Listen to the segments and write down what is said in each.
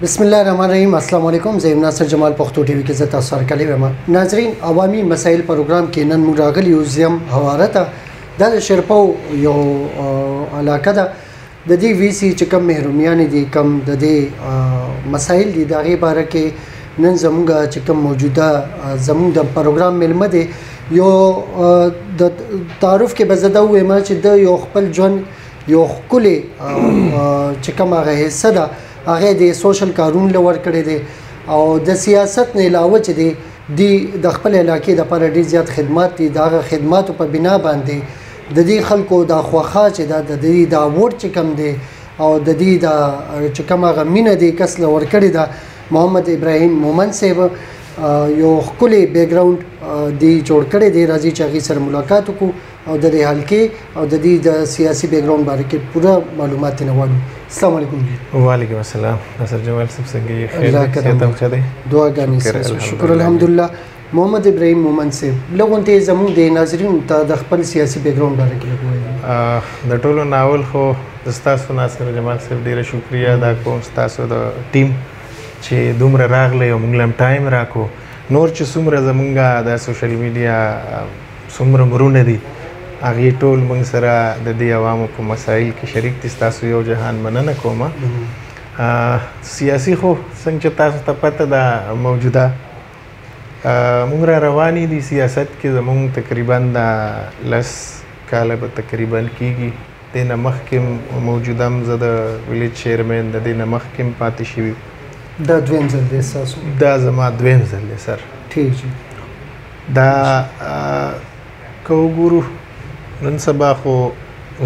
بسم الله الرحمن الرحیم. السلام علیکم. زه یم ناصر جمال، پښتو ټي وي کې زه تاسو سره کلی وایم. ناظرین، عوامي مسایل پروګرام کې نن موږ راغلي یو زیم هواره ته. دا د شیرپاو یو علاقه ده. د دې وی سي چې کوم محرومیان دي، کوم د دې مسایل دي، د هغې باره کې نن زموږ چې کوم موجوده زموږ د پروګرام میلمه دی، یو د تعارف کې به زه دا ووایم چې د یو خپل ژوند یو ښکلې چې کوم هغه حصه ده، هغه د سوشل کارونو له ورکړی دی او د سیاست نه علاوه چې دی دی د خپل علاقې دپاره ډېر زیات خدمات دي. د هغه خدماتو په بنا باندې د دې خلکو دا خوښه چې دا د دې دا ووټ چې کوم دی او د دې دا چې کوم هغه مینه دی کس له ورکړې ده، محمد ابراهیم مومند صاحب یو ښکلی بیکګراوند دی جوړ کړی دی. راځي چې هغې سره ملاقات وکړو او د دې حلقې او د دې د سیاسي بیکګراوند باره کې پوره معلومات ترې واړو. السلام علیکم. وعلیکم السلام ناصر جمال صاحب، څنګه یې؟ خیر دی؟ صحت هم ښه دی؟ دعاګانې، شکر الحمدلله. محمد ابراهیم مومند صاحب، لږ غونتې زموږ د ناظرینو ته د خپل سیاسي بیکګراوند باره کې لږ ووایئ. د ټولو نه اول خو د ستاسو ناصر جمال صاحب ډېره شکریه ادا کوم، ستاسو د ټیم چې دومره راغلی او موږ له هم time راکو. نور چې څومره زمونږ د social media څومره مرونه دي، هغې ټول موږ سره د دې عوامو په مسایل کې شریک دي. ستاسو یو جهان مننه کوم. سیاسي خو څنګه چې تاسو ته پته ده، موجوده موږ را روانې دي سیاست کې. زمونږ تقریبا د 10 کاله به تقریبا کېږي. دې نه مخکې موجوده هم زه د village chairman، د دې نه مخکې هم پاتې شوي. دا دویم ځل دی ستاسو؟ دا زما دویم ځل دی سر. ټھیک جی. دا که وګورو نن سبا خو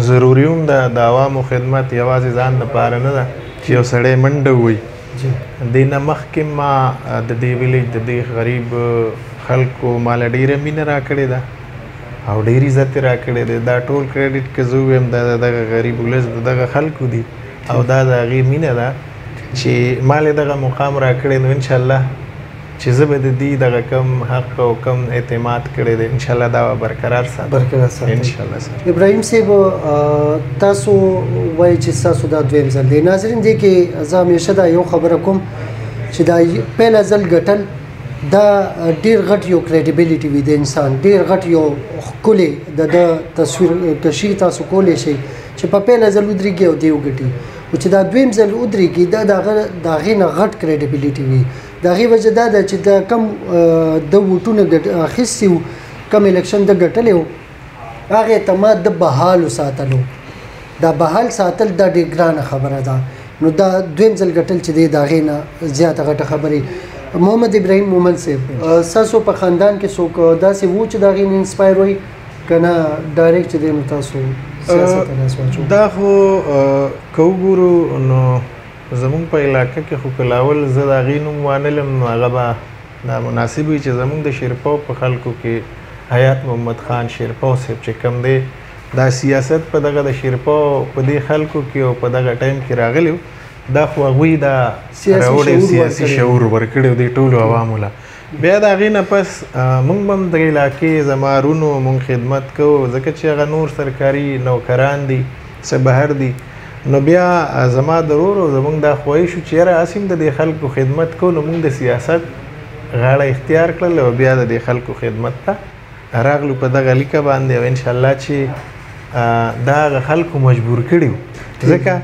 ضروري هم ده د عوامو خدمت یوازې ځان دپاره نه ده چې یو سړی منډه ووایي. دې نه مخکې ما د دې village د دې غریب خلکو ما له ډېره مینه راکړې ده او ډېر عزت یې راکړی دی. دا ټول credit که زه ووایم، دا د دغه غریب ولس د دغه خلکو دي او دا د هغې مینه ده چې ما له دغه مقام راکړی. نو انشاءالله چې زه به د دې دغه کم حق او کم اعتماد کړی دی، انشاءالله دا به برقرار ساتم. برقرار ساتم انشاءالله. سر ابراهیم صاحب، تاسو وایئ چې ستاسو دا دویم ځل دی. ناظرین، دې کې زه همیشه دا یو خبره کوم چې دا پهله ځل ګټل دا ډېر غټ یو credibility وي د انسان، ډېر غټ یو ښکلی د ده تصویر کشي تاسو کولی شئ چې په پهله ځل ودرېږي او دی وګټي. خو چې دا دویم ځل ودرېږي، دا د هغه د هغې نه غټ credibility وي. د هغې وجه دا ده چې دا کم د ووټونه اخیستي وو، کم election ده ګټلی و، هغه اعتماد د بحال وساتلو. دا بحال ساتل دا ډېر ګرانه خبره ده. نو دا دویم ځل ګټل چې دی د هغې نه زیاته غټه خبرې. محمد ابراهیم مومند صاحب، ستاسو په خاندان کې څوک داسې وو چې د هغې نه inspire وئ، که نه direct چې دی نو تاسو سیاست ته لاس واچوو؟ دا خو که وګورو نو زمونږ په علاقه کې خو که لاول زه د هغې نوم وانلم نو هغه به دا مناسب وي چې زمونږ د شیرپاو په خلکو کې حیات محمد خان شیرپاو صاحب چې کوم دی، دا سیاست په دغه د شیرپاو په دې خلکو کې او په دغه time کې راغلی و. دا خو هغوی دا راوړی سیاسي شعور ورکړی دی ټولو عوامو له. بیا د هغې نه پس موږ به هم د علاقې زما ورونو موږ خدمت کوو، ځکه چې هغه نور سرکاري نوکران دي، څه بهر دي. نو بیا زما د ورور او زموږ دا خواهش و چې یاره هسې هم د دې خلکو خدمت کوو، نو موږ د سیاست غاړه اختیار کړل او بیا د دې خلکو خدمت ته راغلو په دغه لیکه باندې. او انشاءالله چې دا هغه خلکو مجبور کړي وو، ځکه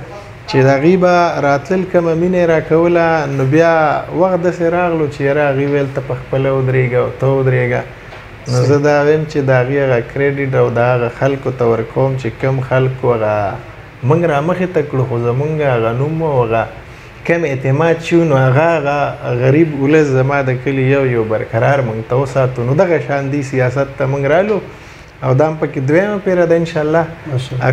چې د هغوی به راتلل کومه مینه یې راکوله. نو بیا وخت داسې راغلو چې یاره هغوی ویل ته په خپله ودرېږه او ته ودرېږه. نو زه دا وایم چې د هغوی هغه credit او د هغه خلکو ته ورکوم چې کم خلکو هغه موږ رامخې ته کړو، خو زمونږ هغه نوم او هغه کم اعتماد چې و، نو هغه هغه غریب ولس زما د کلي یو یو برقرار موږ ته وساتو. نو دغه شان دی سیاست ته موږ رالو او دا هم پکې دویمه پیره ده. انشاءالله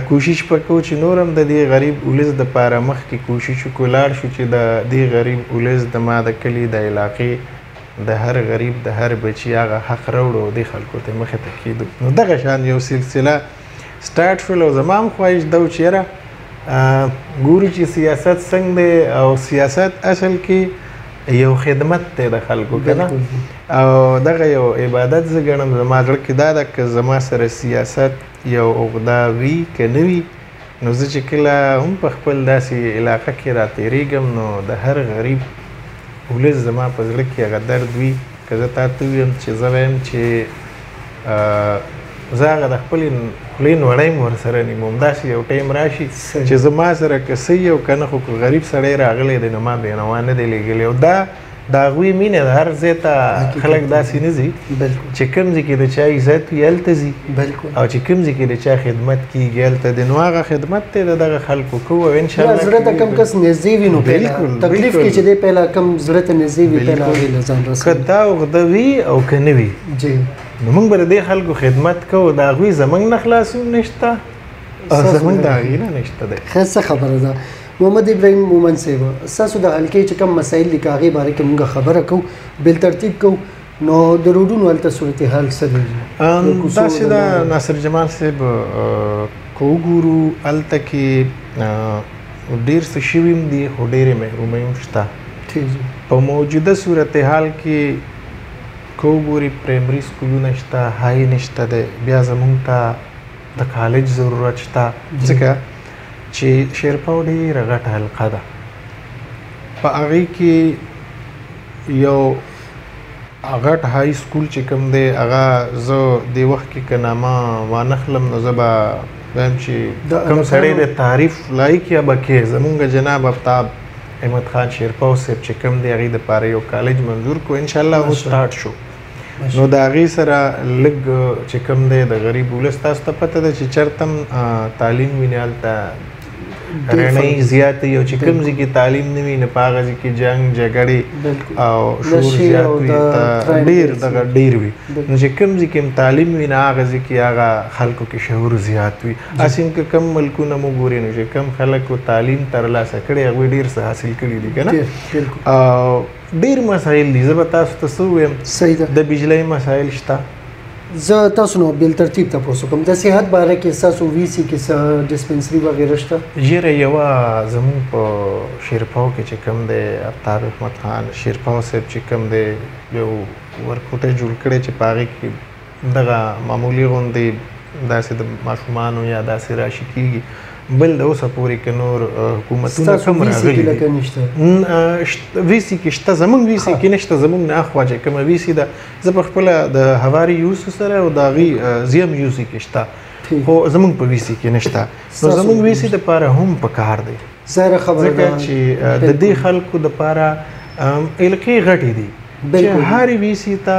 کوشش به کوو چې نور هم د دې غریب ولس دپاره مخکې کوشش وکړو، لاړ شو چې د دې غریب ولس د ما د کلي د علاقې د هر غریب د هر بچي هغه حق راوړو او دې خلکو ته مخې ته کېدو. نو دغه شان یو سلسله start شول. او زما هم خواهش دا و چې یاره ګورو چې سیاست څنګه دی، او سیاست اصل کې یو خدمت دی د خلکو که نه، او دغه یو عبادت زه ګڼم. زما زړه کې دا ده که زما سره سیاست یو عقده وي که نه وي، نو زه چې کله هم په خپل داسې علاقه کې را تېرېږم نو د هر غریب ولس زما په زړه کې هغه درد وي. که زه تا ته ووایم چې زه وایم چې زه هغه د خپلې خولې نوړی هم ورسره نیموم، داسې یو ټایم راشي چې زما سره که څه وي او که نه، خو که غریب سړی راغلی دی نو ما بېنوا نه دی لېږلی. او دا د هغوی مینه ده، هر ځای ته خلک داسې نه ځي چې کوم ځای کې د چا عزت وي هلته ځي، او چې کوم ځای کې د چا خدمت کېږي هلته دی. نو هغه خدمت دی د دغه خلکو کوو او انشاءالله زړه ته کوم کس نږدې وي نو تکلیف کې چې دی پهله کوم زړه ته نږدې وي پهله هغې له ځان رسوي. که دا عقده وي او که نه وي نو موږ به د دې خلکو خدمت کوو، د هغوی زموږ نه خلاصون نشته او زموږ د هغوی نه نشته دی. ښه څه خبره ده. محمد ابراهیم مومند صاحب، ستاسو د حلقې چې کوم مسایل دي که هغې باره کې موږ خبره کوو، بل ترتیب کوو، نو د روډونو هلته صورتحال څه دی؟ داسې ده ناصر جمال صاحب، که وګورو هلته کې ډېر څه شوي هم دي خو ډېرې محرومۍ هم شته. په موجوده صورتحال کې که وګوري پرایمري سکولونه شته، های نشته دی، بیا زمونږ ته د کالج ضرورت شته، ځکه چې شیرپاو ډېره غټه حلقه ده. په هغې کې یو غټ های سکول چې کوم دی هغه زه دې وخت کې که نامه وانخلم نو زه به وایم چې کوم سړی د تعریف لایق یا به کې زمونږ جناب افتاب احمد خان شیرپاو صاحب چې کوم دی هغې دپاره یو کالج منظور کړو، انشاءالله هغه سټارټ شو. نو د هغې سره لږ چې کوم دی د غریب ولس، تاسو ته پته ده چې چېرته هم تعلیم وي نو هلته رڼۍ زیاته وي، او چې کوم ځای کې تعلیم نه وي نو په هغه ځای کې جنګ جګړې او شور زیات وي، ډېر دغه ډېر وي. نو چې کوم ځای کې هم تعلیم وي نو هغه ځای کې هغه خلکو کې شعور زیات وي. هسې هم که کوم ملکونه مو ګوري نو چې کوم خلکو تعلیم ترلاسه کړی هغوی ډېر څه حاصل کړي دي که نه. او ډېر مسایل دي، زه به تاسو ته څه ووایم، د بجلۍ مسایل شته. زه تاسو نو بل ترتیب تاسو کوم د صحت باره کې تاسو وی سي کې څه ډیسپنسري وغیرہ شته؟ یره یوه زمونږ په شیرپاو کې چې کوم دی افتاب احمد خان شیرپاو صاحب چې کوم دی یو ورکوټی جوړ کړی چې په هغې کې دغه معمولي غوندې داسې د ماشومانو یا داسې راشي کېږي. بل د اوسه پورې که نور حکومتونه کوم راغلي دي وی سي کې شته، زمونږ وی سي کې نشته. زمونږ نه اخوا چې کومه وی سي ده، زه په خپله د هواري یوسو سره او د هغې زیم یوسي کې شته، خو زمونږ په وی سي کې نشته. نو زمونږ وی سي دپاره هم پکار دی، ظاهره خبره ځکه چې د دې خلکو دپاره علاقې غټې دي چې هرې وی سي ته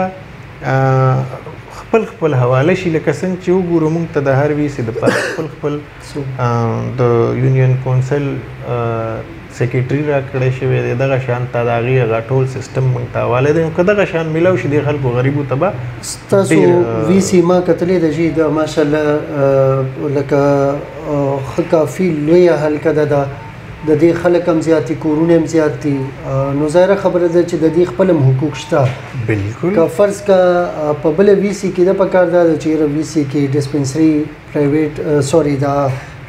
خپل خپل حواله شي. لکه څنګه چې وګورو موږ ته د هر وی سي دپاره خپل خپل د یونین کونسل سیکرټري راکړی شوی دی، دغه شان ته د هغې هغه ټول سیستم موږ ته حواله دی. که دغه شان میلاو شي دې خلکو غریبو ته به ستاسو وی سي ما کتلې ده جي د ماشاءالله لکه ښه کافي لویه حلقه ده، د دې خلک هم زیات دي، کورونه هم زیات دي، نو ظاهره خبره ده چې د دې خپل هم حقوق شته. بالکل که فرض که په بله وی سي کې ده پکار دا ده چې یاره وی سي کې ډسپنسري پرایویټ سوري دا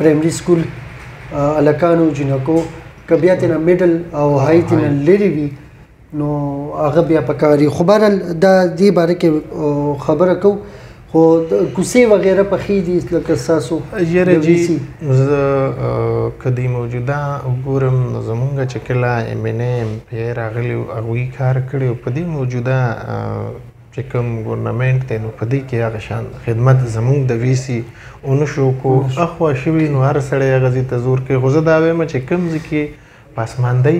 پرایمري سکول هلکانو جینکو که بیا ترېنه میډل او های ترېنه لرې وي نو هغه بیا پکار وي. خو بهرحال دا دې باره کې خبره کوو. خو کوڅې وغیره پخې دي لکه ستاسو؟ یاره جي زه که دې موجوده وګورم نو زمونږ چې کله ایم این ای ایم پي ای راغلي وو هغوی کار کړی و، په دې موجوده چې کوم ګورنمنټ دی نو په دې کې هغه شان خدمت زمونږ د وی سي ونه شو کو اخوا شوي نو هر سړی هغه ځای ته زور کوي. خو زه دا وایم چې کوم ځای کې پاسماندۍ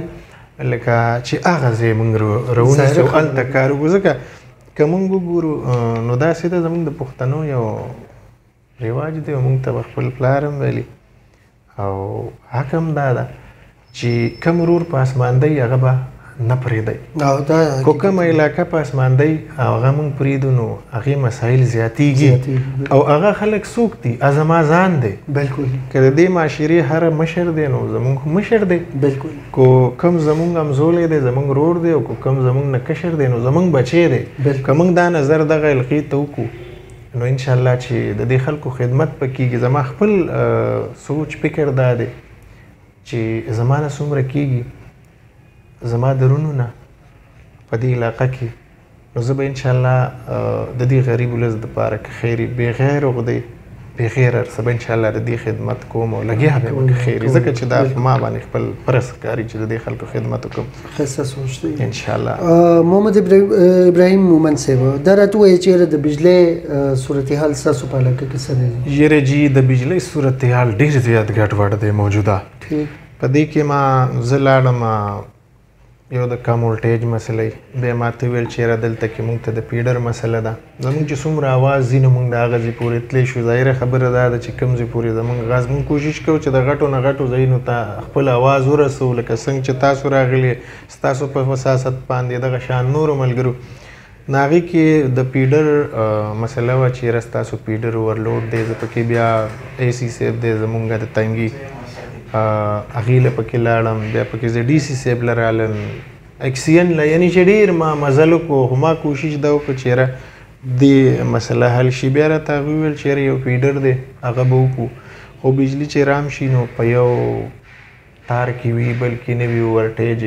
لکه چې هغه ځای مونږ راونیسو هلته کار وکړو. ځکه که مونږ وګورو نو داسې ده زمونږ د پښتنو یو رواج دی او مونږ ته به خپل پلار هم ویلي او حق هم دا ده چې کوم ورور په اسماندۍ هغه به نه پرېږدئ. کو کومه علاقه په اسماندۍ هغه مونږ پرېږدو نو هغې مسایل زیاتېږي او هغه خلک څوک دي؟ زما ځان دی. بالکل که د دې معاشرې هر مشر دی نو زمونږ مشر دی. بالکل کو کوم زمونږ همزولی دی زمونږ ورور دی، او کو کوم زمونږ نه کشر دی نو زمونږ بچی دی. که مونږ دا نظر دغه علاقې ته وکړو نو انشاءالله چې د دې خلکو خدمت به کېږي. زما خپل سوچ فکر دا دی چې زما نه څومره کېږي زما د رونو نه په دې علاقه کې، نو زه به انشاءالله د دې غریب ولس دپاره که خیر وي بغیر عقدې بغیر هر څه به انشاءالله د دې خدمت کوم او لګیا به یم که خیر وي، ځکه چې دا په ما باندې خپل فرض ښکاري چې د دې خلکو خدمت وکړم. ښایسته سوچ دی. انشاءالله. محمد ابراهیم مومند صاحب، دا راته ووایه چې یاره د بجلۍ صورتحال ستاسو په علاقه کې څه دی؟ یاره جي د بجلۍ صورتحال ډېر زیات ګډوډ دی موجوده. په دې کې ما زه لاړم یو د کم ولټیج مسله، بیا ما ته وویل چې یاره دلته کې موږ ته د feeder مسله ده، زموږ چې څومره اواز ځي نو موږ د هغه ځای پورې تللی شو. ظاهره خبره دا ده چې کوم ځای پورې زموږ غږ، موږ کوشش کوو چې د غټو نه غټو ځایونو ته خپل اواز ورسوو، لکه څنګه چې تاسو راغلي ستاسو په وساست باندې دغه شان نورو ملګرو. نو هغې کې د feeder مسله وه چې یاره ستاسو feeder overload دی، زه پکې بیا ای سي صاحب دی زموږ د تنګي هغې له پکې لاړم، بیا پکې زه ډي سي صاحب له رالم، اکسین له، یعنې چې ډېر ما مزل وکړو، خو ما کوشش دا وکړو چې یاره دې مسله حل شي. بیا راته هغوی وویل چې یاره یو feeder دی هغه به وکړو، خو بجلي چې رام شي نو په یو تار کې وي بل کې نه وي، ورټیج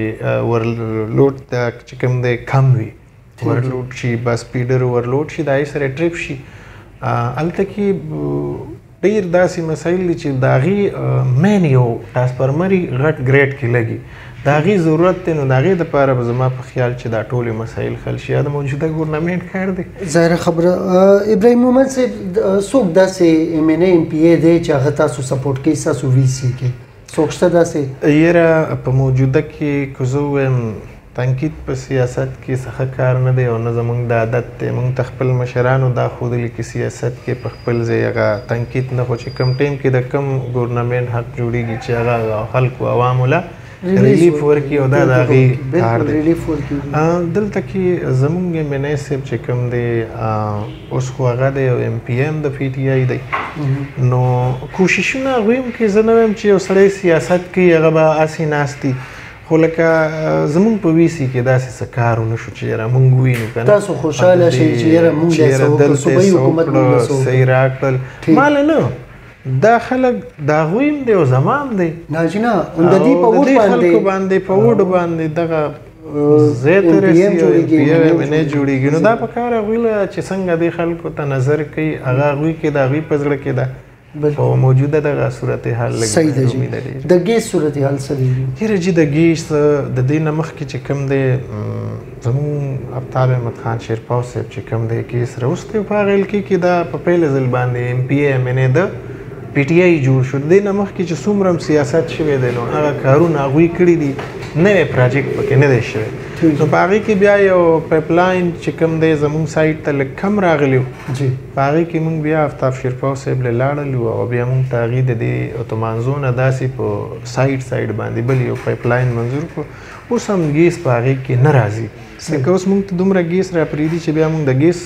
overload ته چې کوم دی کم وي، overload شي، بس feeder overload شي، د هغې سره trip شي. هلته کې ډېر داسې مسایل دي چې د هغې main یو ټرانسفارمر غټ ګریډ کې لګي، د هغې ضرورت دی، نو د هغې دپاره به زما په خیال چې دا ټولې مسایل حل شي. دا د موجوده ګورنمنټ کار دی. ظاهره خبره. ابراهیم مومند صاحب، څوک داسې ایم این ای ایم پي ای دی چې هغه تاسو support کوي ستاسو وي سي کې؟ څوک شته داسې؟ یاره په موجوده کې که زه ووایم تنقید په سیاست کې څه ښه کار نه دی او نه زموږ د عادت دی. موږ ته خپل مشرانو دا ښودلي کې سیاست کې په خپل ځای هغه تنقید نه، خو چې کوم ټایم کې د کوم ګورنمنټ حق جوړیږي چې هغه خلکو عوامو له relief ورکړي او دا د هغې کار دی. دلته کې زموږ ایم این ای صاحب چې کوم دی اوس خو هغه دی او ایم پي ایم د پي ټي آی دی، نو کوششونه هغوی هم کوي. زه نه وایم چې یو سړی سیاست کوي هغه به هسې ناست دي، خو لکه زمونږ په وي سي کې داسې څه کار ونه شو چې یاره مونږ ووینو که نه تاسو خوشحاله شئ چې یاره مونږ داسې وکړو، صوبایي حکومت مونږ له څه وکړو، راکړل. ما له نه دا خلک د هغوی هم دی او زما هم دی. نه جي نه، د دې په ووټ خلکو باندې په ووټ باندې دغه ځای ته رسي او ایم پي ایم نه جوړېږي. نو دا په کار هغوی له چې څنګه دې خلکو ته نظر کوي، هغه هغوی کې د هغوی په زړه کې ده. خو موجوده دغه صورتحال لږ صحیح دی جي. د ګیس صورتحال څه دی؟ یاره جي د ګیس د دې نه مخکې چې کوم دی زموږ افتاب احمد خان شیرپاو صاحب چې کوم دی ګیس راوستی په هغه حلقې کې دا په پیله ځل باندې ایم پي ای ایم این ای د پي ټي آی جوړ شو. د دې نه مخکې چې څومره هم سیاست شوی دی نو هغه کارونه هغوی کړي دي، نوی پراجیکټ پکې نه دی شوی. نو په هغې کې بیا یو pipeline چې کوم دی زموږ side ته لږ کم راغلی و، په هغې کې موږ بیا افتاب شیرپاو صاحب له لاړلو او بیا موږ ته هغې د دې اتومانزو نه داسې په side side باندې بل یو pipeline منظور کړو. اوس هم ګیس په هغې کې نه راځي، ځکه اوس موږ ته دومره ګیس راپرېږدي چې بیا موږ د ګیس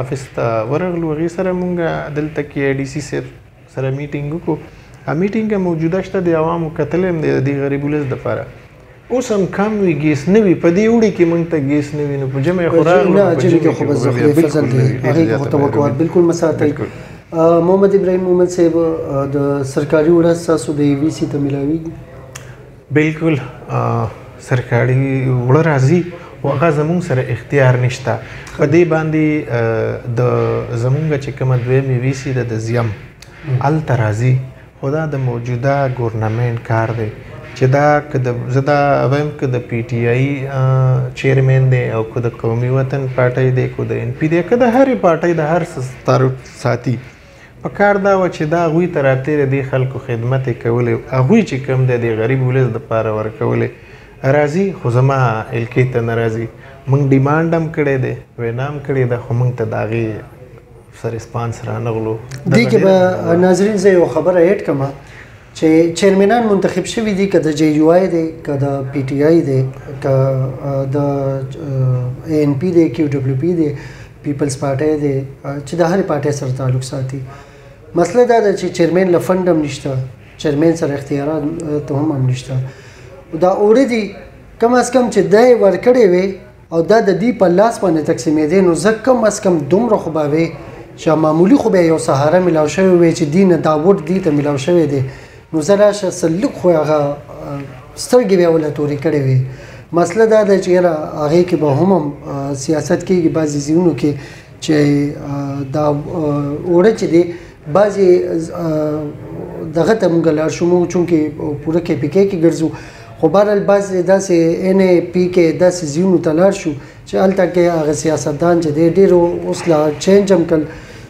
office ته ورغلو، هغې سره موږ دلته کې ای ډي سي صاحب سره meeting وکړو. میټینګ موجوده شته د عوامو کتلی هم دی د دې غریب ولس دپاره. اوس هم کم وي ګیس نه وي، په دې اوړي کې موږ ته ګیس نه وي، نو په ژمي خو راغلو، نه ژمي کې خو بس خدای فضل دی، هغې کې خو توقعات بالکل مه ساتئ. محمد ابراهیم مومند صاحب، د سرکاري اوړه ستاسو د وي سي ته میلاویږي؟ بالکل سرکاري اوړه راځي، خو هغه زموږ سره اختیار نشته په دې باندې. د زموږ چې کومه دویمې وي سي ده د زیم هلته راځي، خو دا د موجوده ګورنمنټ کار دی چې دا که د زه دا وایم که د پي ټي آی chairman دی او که د قومي وطن پارټۍ دی که د ان پي دی که د هرې پارټۍ د هر څه تعارف ساتي، په کار دا وه چې دا هغوی ته راتلې د دې خلکو خدمت یې کولی، هغوی چې کوم دی د غریب ولس دپاره ورکولی راځي، خو زما حلقې ته نه راځي. موږ demand هم کړی دی، وینا هم کړې ده، خو موږ ته د هغې څه response رانغلو. دې کې به ناظرین زه یو خبره add کړم چې چیرمنان منتخب شوي دي، که د جی یو آی دی، که د پي ټي آی دی، که د ای ان پي دی، کیو ډبلیو پي دی، پیپلز پارټۍ دی، چې د هرې پارټۍ سره تعلق ساتي. مسله دا ده چې چیرمن له fund هم نشته، چیرمن سره اختیارات هم هم نشته. دا اوړه دي کم از کم چې دی ورکړی وي او دا د دې په لاس باندې تقسیمېدی، نو زه کم از کم دومره خو به وي چې معمولي خو به یو سهاره میلاو شوی وي چې دین دا ووټ دې ته میلاو شوی دی، نو زه راشه څه لږ خو هغه سترګې بیا وله تورې کړې وي. مسله دا ده چې یاره هغې کې به هم سیاست کېږي بعضې ځایونو کې چې دا اوړه چې دی بعضې دغه ته مونږ لاړ شو، مونږ چونکې پوره کې پي کې کې ګرځو، خو بهرحال بعضې داسې این ای پي کې داسې ځایونو ته لاړ شو چې هلته کې هغه سیاستدان چې دی ډېرو اوس لا چینج هم کړل،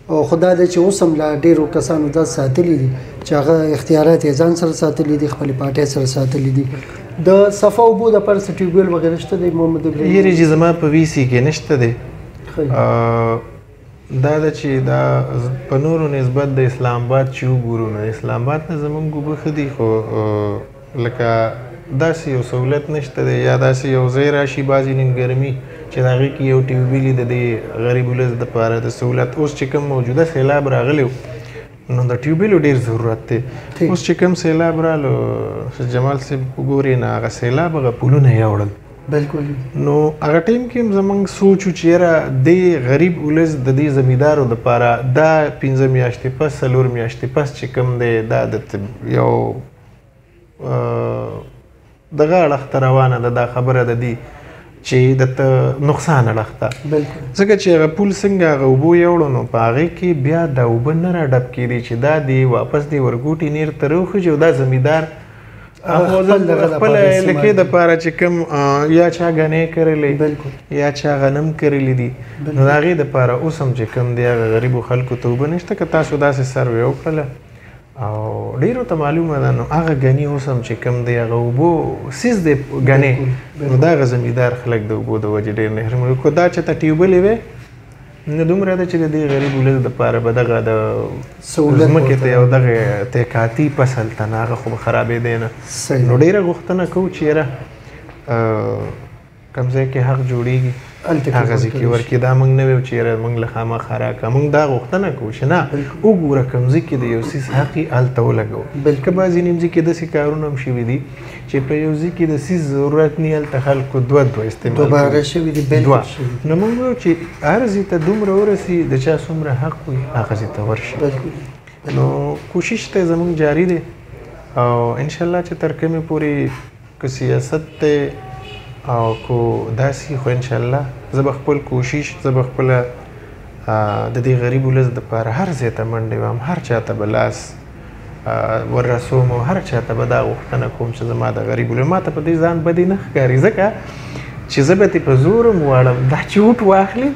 او خو دا دی چې اوس هم لا ډېرو کسانو دا ساتلي دي چې هغه اختیارات یې ځان سره ساتلي دي، خپلې پارټۍ سره ساتلي دي. د صفا اوبو دپاره څه ټیوب ویل وغیره شته دی محمد ابراهیم؟ یاري چې زما په وي سي کې نشته دی. دا ده چې دا په نورو نسبت د اسلام آباد چې وګورو نو اسلام آباد نه زمونږ اوبه ښه دي، خو لکه داسې یو سهولت نشته دی، یا داسې یو ځای راشي بعضې نیمګرمي چې د هغې کې یو ټیوبیلي د دې غریب ولس دپاره د سهولت. اوس چې کوم موجوده سیلاب راغلی نو د ټیوبیلو ډېر ضرورت دی. اوس چې کوم سیلاب رالو جمال صاحب وګورې نو هغه سیلاب هغه پلونه یې وړل. بالکل. نو هغه ټایم کې هم زمونږ سوچ و چې یاره دې غریب ولس د دې زمیندارو دپاره دا 5 میاشتې پس 4 میاشتې پس چې کوم دی دا د یو دغه اړخ ته روانه ده دا خبره د دې چې د نقصان اړخ ته. ځکه چې هغه پول څنګه هغه اوبو یوړو نو په هغې کې بیا دا اوبه نه را ډب کېدې چې دا دی واپس دی ورګوټي نیر ته راوخېږي او دا زمیندار خپله علاقې دپاره چې کوم یا چا ګنې کرلې یا چا غنم کرلي دي نو د هغې دپاره اوس هم چې کوم دی هغه غریبو خلکو ته اوبه نشته. که تاسو داسې سروې وکړله او ډېرو ته معلومه ده نو هغه ګني اوس هم چې کوم دی هغه اوبو څیز دی ګنې، نو دا هغه زمیندار خلک د اوبو د وجې ډېر محروم دي. خو دا چې ته ټیوبلې وې نو دومره ده چې د دې غریب ولس دپاره به دغه د ځمکې ته یو دغه تیکاتي فصل ته نه هغه خو به خرابېدی نه. نو ډېره غوښتنه کوو چې یاره کوم ځای کې حق جوړېږي هغه ځای کې ورکړي. دا موږ نه ویو چې یاره موږ له خامخا راکړه، موږ دا غوښتنه کوو چې نه وګوره کوم ځای کې د یو څیز حق یې هلته ولګوو. که بعضې نیم ځای کې داسې کارونه هم شوي دي چې په یو ځای کې د څیز ضرورت نه هلته خلکو دوه دوه استعمال دوباره شوي دي. دوه. نو موږ وایو چې هر ځای ته دومره ورسي د چا څومره حق وي هغه ځای ته ورشي. نو کوشش ته زموږ جاري دی او انشاءالله چې تر کومې پورې که سیاست دی او کو داسې خو انشاءالله زه به خپل کوشش، زه به خپله د دې غریب ولس دپاره هر ځای ته منډې وهم، هر چا ته به لاس ورسوم او هر چا ته به دا غوښتنه کوم چې زما د غریب ولس ما ته په دې ځان بدې نه ښکاري، ځکه چې زه به ترې په زور هم غواړم دا چې وټ واخلي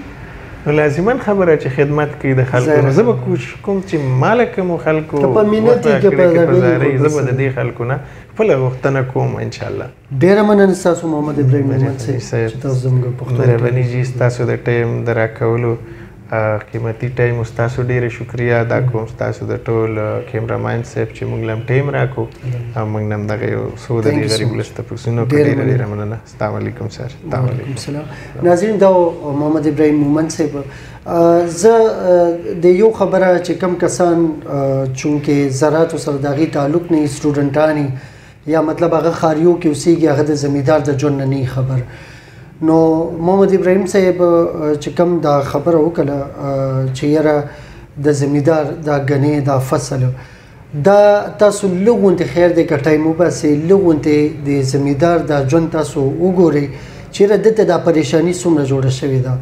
نو لازما خبره چې خدمت کوي د خلکو. نو زه به کوشش کوم چې ما له کومو خلکو په مینت یې که په زارۍ زه به د دې خلکو نه خپله غوښتنه کوم انشاءالله. ډېره مننه ستاسو محمد ابراهیم مومند صاحب چې تاسو زموږ پښتو مهرباني جي، ستاسو د ټایم د راکولو قیمتي ټایم ستاسو ډېره شکریه ادا کوم. ستاسو د ټول کیمرامان صاحب چې موږ له هم ټایم راکړو او موږ نه هم دغه یو څو د دې غریب ولس تپوسونه وکړو. ډېره ډېره مننه. السلام علیکم سر. السلام علیکم. سلام ناظرین، دا محمد ابراهیم مومند صاحب. زه د یو خبره چې کم کسان چونکې زراعتو سره د هغې تعلق نه سټوډنټان یا مطلب هغه ښاریو کې اوسېږي هغه د زمیندار د ژوند نه نه خبر، نو محمد ابراهیم صاحب چې کوم دا خبره وکړه چې یاره د زمیندار دا ګنې دا فصل دا تاسو لږ غوندې خیر دی که ټایم وباسئ لږ غوندې د زمیندار دا ژوند تاسو وګورئ چې یاره ده ته دا پریشاني څومره جوړه شوې ده.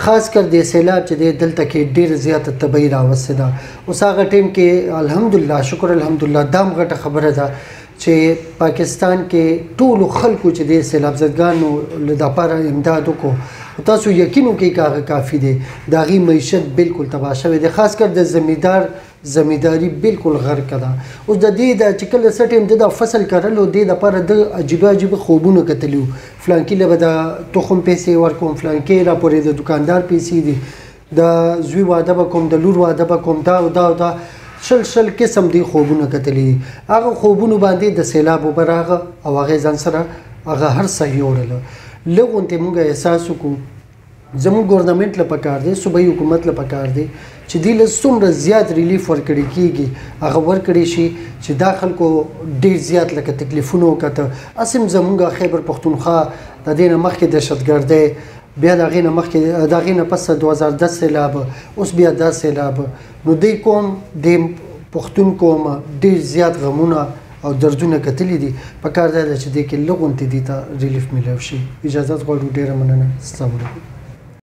خاص کر د سیلاب چې دی دلته کې ډېره زیاته تباهي راوستې ده. اوس هغه ټایم کې الحمدلله شکر الحمدلله دا هم غټه خبره ده چې پاکستان کې ټولو خلکو چې د سیلاب زدګانو له دپاره امداد وکړو، تاسو یقین وکړئ که هغه کافي دی. د هغې معیشت بالکل تباه شوی دی، خاص کر د زمیندار زمینداري بالکل غرقه ده. اوس د دې د چې کله څه ټایم د دا فصل کرلو دې دپاره ده عجیبه عجیبه خوبونه کتلي وو، فلانکي له به د تخم پیسې ورکوم، فلانکي را پورې د دکاندار پیسې دي، د زوی واده به کوم، د لور واده به کوم، دا او دا او دا شل شل قسم دی خوبونه کتلي دي. هغه خوبونو باندې د سیلاب اوبه راغه او هغې ځان سره هغه هر څه یوړله. لږ غوندې موږ احساس وکړو زموږ ګورنمنټ له پکار دی، صوبایي حکومت له پکار دی چې دوی له څومره زیات ریلیف ورکړی کېږي هغه ورکړی شي چې دا خلکو ډېر زیات لکه تکلیفونه وکته. هسې هم زموږ خیبر پښتونخوا د دې نه مخکې دهشتګردۍ، بیا د هغې نه مخکې د هغې نه پس 2010 سیلاب، اوس بیا دا سیلاب، نو دې قوم دې پښتون قوم ډېر زیات غمونه او دردونه کتلي دي. پکار دا ده چې دې کې لږ غوندې دې ته ریلیف میلاو شي. اجازت غواړو، ډېره مننه. السلام علیکم.